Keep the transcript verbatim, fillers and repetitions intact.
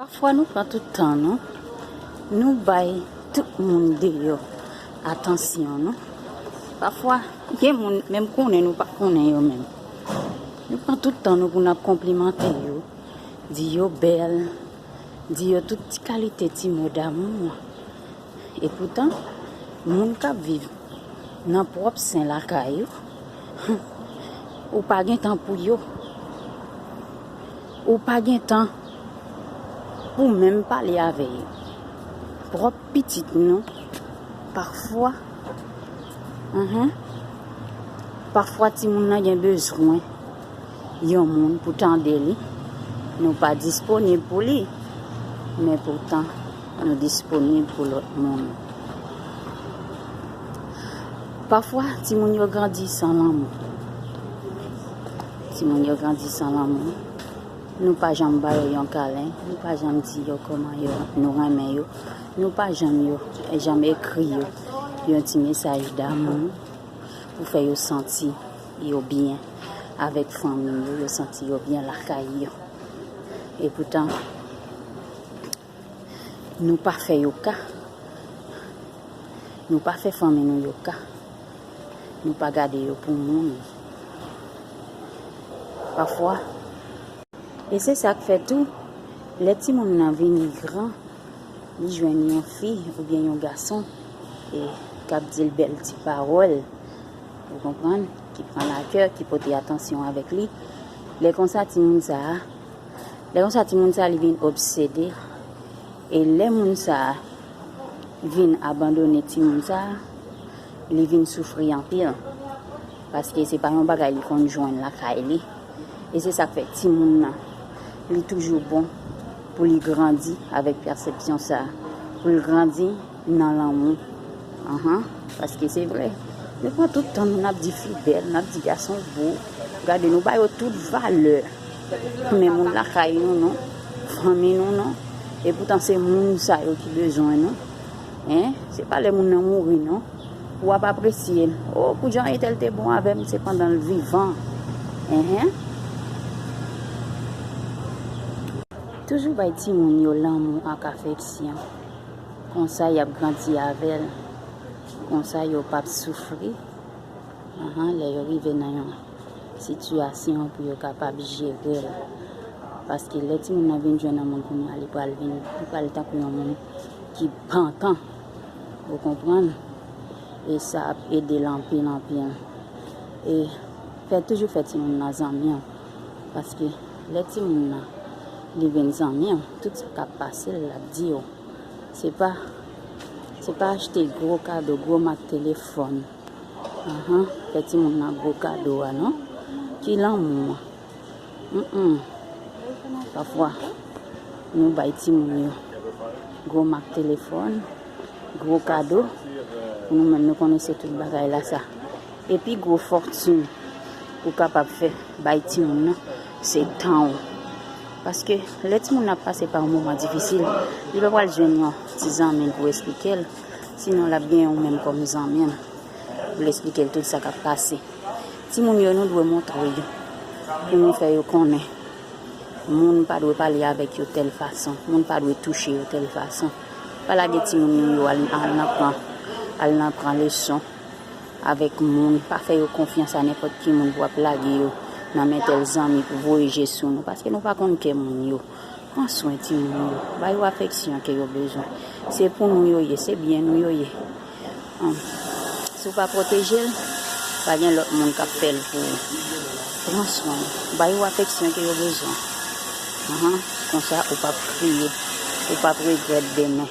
Pafwa nou pran tout tan nou, nou bay tout moun deyò atansyon nou. Pafwa, gen moun menm konnen nou pa konnen yo menm. Nou pran tout tan nou pou n ap konplimante yo, di yo bèl, di yo tout ti kalite ti mo damou. Epoutan, moun k ap viv nan pwòp sen lakay yo, ou pa gen tan pou yo. Ou pa gen tan pou menm pale avè yo. Pwòp pitit nou, pafwa, mhm, pafwa timoun nan gen bezwen yon moun pou tande li. Nou pa disponib pou li, men poutan nou disponib pou lòt moun. Pafwa, timoun yo grandi san lanmou. Timoun yo grandi san lanmou. Nou pa janm ba yo yon kalen, nou pa janm di yo kòman yo, nou renmen yo, nou pa janm yo, janm ekri yo yon ti mesaj damou pou fè yo santi yo byen avèk fanmi yo, yo santi yo byen lakay yo. Epoutan, nou pa fè yo ka. Nou pa fè fanmi nou yo ka. Nou pa gade yo pou moun. Pafwa. E se sa k fè tou, lè timoun nan vini gran, li jwenn yon fi oubyen yon gason e k ap di l bèl ti pawòl, ou konprann, ki pran lakè, ki pote atansyon avèk li. Lè konsa, timoun sa a, lè konsa, timoun sa a, li vin obsede. E lè moun sa a vin abandone timoun sa a, li vin soufri anpil. Paske se pa yon bagay li konn jwenn lakay li. E se sa k fè timoun nan, li toujou bon pou li grandi avèk pèsepsyon sa a, pou li grandi nan lanmou. Anhan, paske se vre. Nou pran tout tan nou, n ap di fi bèl, n ap di gason bo. Gade, nou ba yo tout valè. Men moun lakay nou non, fanmi nou non. Epoutan se moun sa yo ki bezwen nou. Hein? Se pa lè moun nan mouri non. Pou w ap apresye l. Oh, pou jan entèl te bon avè m, se pandan l vivan. Enhen. Toujou bay timoun yo lanmou ak afeksyon. Konsa, y ap grandi avè l. Konsa, yo p ap soufri. Anhan, lè yo rive nan yon sitiyasyon pou yo kapab jere l. Paske lè timoun nan vin jwenn yon moun kounye a, li pral vin, li pral tankou yon moun ki pantan. Ou konprann? E sa ap ede l anpil, anpil. E fè, toujou fè timoun nan zanmi w. Paske lè timoun nan, li vin zanmi w, tout sa k ap pase l, l ap di w. Se pa, se pa achte gwo kado, gwo mak telefòn. Anhan, fè timoun nan gwo kado a, non? Ki lanmou an? Mm-mm. Pafwa, nou bay timoun yo gwo mak telefòn, gwo kado, pou nou menm nou konnen se tout bagay la sa. Epi gwo fòtin ou kapab fè bay timoun nan, se tan w. Paske lè timoun nan ap pase pa yon moman difisil, li pa pral jwenn yon ti zanmi l pou esplike l, sinon l ap gen ou menm kòm zanmi l pou l esplike l tout sa k ap pase. Timoun yo, nou dwe montre yo, pou nou fè yo konnen. Moun pa dwe pale avèk yo tèl fason, moun pa dwe touche yo tèl fason. Pa lage timoun nou yo al, al nan pran, al nan pran leson avèk moun. Pa fè yo konfyans a nenpòt ki moun pou ap lage yo nan men tèl zanmi pou voye je sou nou, paske nou pa konn kè moun yo. Pran swen timoun yo, ba yo afeksyon ke yo bezwen. Se pou nou yo ye, se byen nou yo ye. Hum. Si w pa pwoteje l, pa gen lòt moun k ap fè l pou ou. Pran swen yo, ba yo afeksyon ke yo bezwen. Anhan, konsa ou p ap kriye, ou p ap regrèt demen.